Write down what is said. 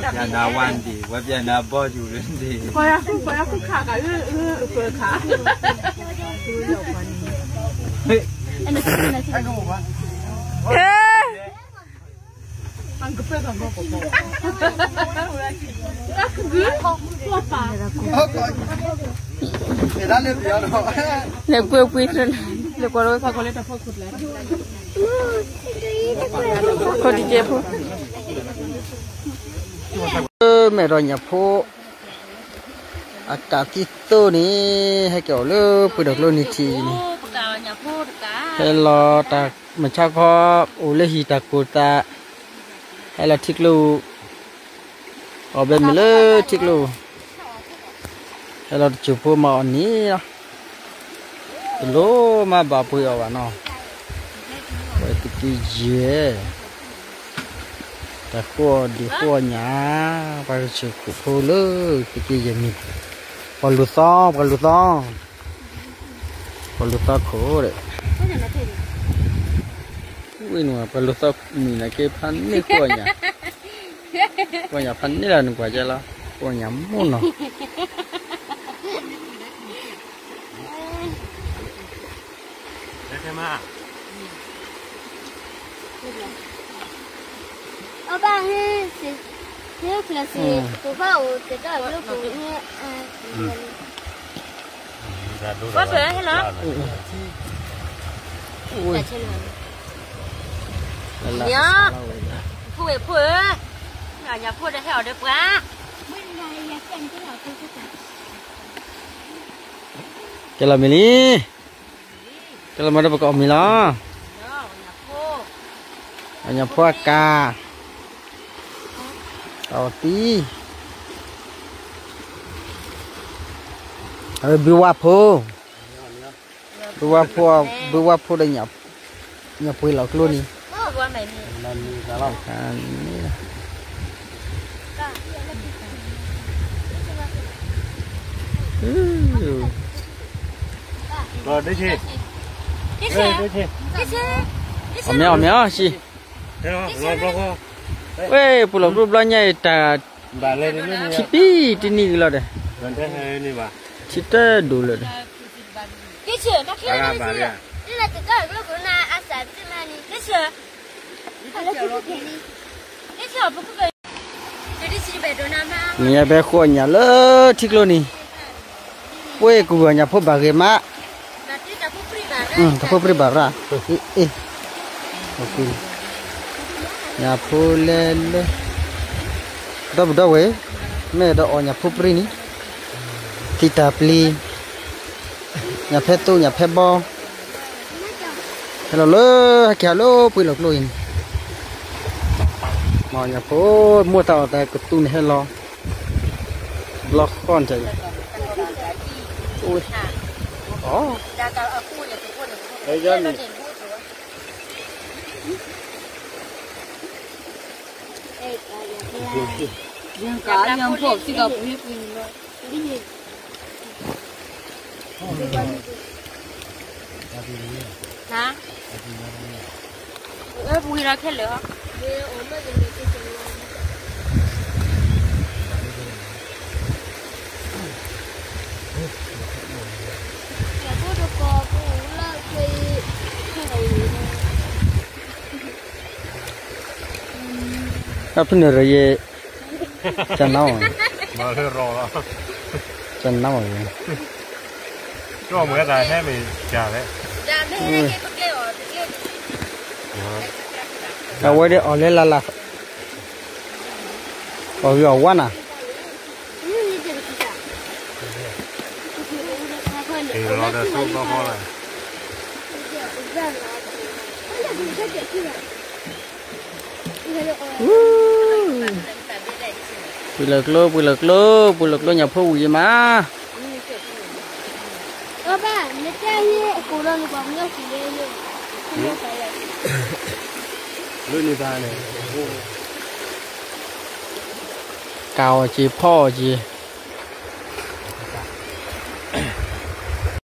ပျဲနၤဝါဒံး ဝဲပျဲနၤဘီယူၤလၢဒံး ပှၤယၤဃုခးကး အၢ အၢ အၢခး လဲၤကွံာ်ကွံာ် လဲၤကွၢ်လၢဝဲဖးကီးလၢတၢ်ဖီခိၣ်တလဲၣ် ခိၣ်တကဲဖိ မဲာ်ဒီးညၣ်ဖိ အကးသံသိန့ၣ် ဟဲက့ၤအီၤလၢပှ့ၤဒီးကျိနံၤထံးန့ၣ် ဟဲလီၤတၢ်မုၢ်ဆါခီ အိၣ်လၢဟံၣ်တၢ်ကိၢ်သး ဟဲလီၤထံကျိ အီၣ်ဘဲမ့ၤလၢထံကျိ ဟဲလီၤတစိၢ်ဖိမၤအီၤန့ၣ်လီၤ တလိၣ်မၤဘၣ်ပှ့ၤအီၤဘၣ်နီၤ ပှၤသုးက့ယဲၢ် တၢ်ဃိအီၤဒံးဃိအီၤညၣ် ပှၤကစၢၢ်ခိၣ်ဖိလၢသုးက့ယဲၢ်မံၤ ပှၤလူၤသီ ပှၤလူၤသီ ပှၤလူၤသီခိၣ်ဒီး ဝံၤနုၤ ပှၤလူၤသီမံၤန့ၣ်က့ဖးန့ၢ်ဃိအီၤညၣ် ဃိအီၤညၣ်ဖးန့ၢ်လၢနကွၢ်ကဲလီၤ ဃိအီၤညၣ်မူနီၤ အဘၣ်ဟ့ၣ် ဟ့ၣ်ဖျၢၣ်စ့ၢ် ပဘၣ်အိၣ်တကၢ်လၢပအိၣ်န့ၣ် ဘၣ်ဖျၢၣ်ဟဲလီၤ ဖိဝဲၢ်ဖိဧၢ, ညၣ်ဖိဒီးဟဲအီၤဒီးပှၤ, ကဲလီၤမ့ၢ်လံ, ကဲလီၤမ့ၢ်ဒီးပကအီၣ်မ့ၤလီၤ, အညၣ်ဖိအကၤ, အီၣ်သံ, အဝဲဘုဝါဖိ, ဘုဝါဖိ, ဘုဝါဖိဒီး ညၣ်ပှ့ၤလီၤကျိန့ၣ်, အီၣ်မ့ၢ်အီၣ်မ့ၢ်အီၣ်ဆံ, ဝဲပှ့ၤလီၤကျိဘျီညါအံၤတၢ် ထံပံတနံၣ်ကလီၤဒီး, ထံတဒိၣ်လၢာ်ဒီး, မ့ၢ်ယဘဲဃိအညၣ်လၢ ထံကျိန့ၣ်, ပှ့ၤကူၣ်အညၣ်ဖိဘၣ်ဂ့ၤမး, တၢ်ဖိပြံဘၣ်ရၣ်, အ့ၣ်, ညၣ်ဖိလဲၤလၢ ဒီပုၢ်ဒီဝဲၢ်, မ့ၢ်ဒီးအီၣ်ညၣ်ဖိပြံန့ၣ်, သံတၢ်ပျံၤ, ညၣ်ဖဲသိညၣ်ဖဲဘီ, ဟဲလီၤလၢ ဟဲက့ၤဟးလၢပှ့ၤလီၤကျိအံၤန့ၣ်, မ့ၢ်ညၣ်ဖိ မိၢ်တၢ်အီၣ်တၢ်ကတူၢ်န့ၣ်ဟဲလီၤ, ဘျီဃီန့ၣ်တၢ်အံၤ, အီၣ် အဖုၣ်နုာ်ရယဲ, ကနၣ်, ကနၣ်, အဝဲဒၣ်အီၣ်လၢလၢ်လၢ်, အီၣ်ဂ့ၤအီၣ်ဝါနၤ ပှ့ၤလီၤကျိ ပှ့ၤလီၤကျိ ပှ့ၤလီၤကျိ ညၣ်ဖိဝံၤယမး, ကၤအီၣ်က့ၤဖီအီၣ်က့ၤ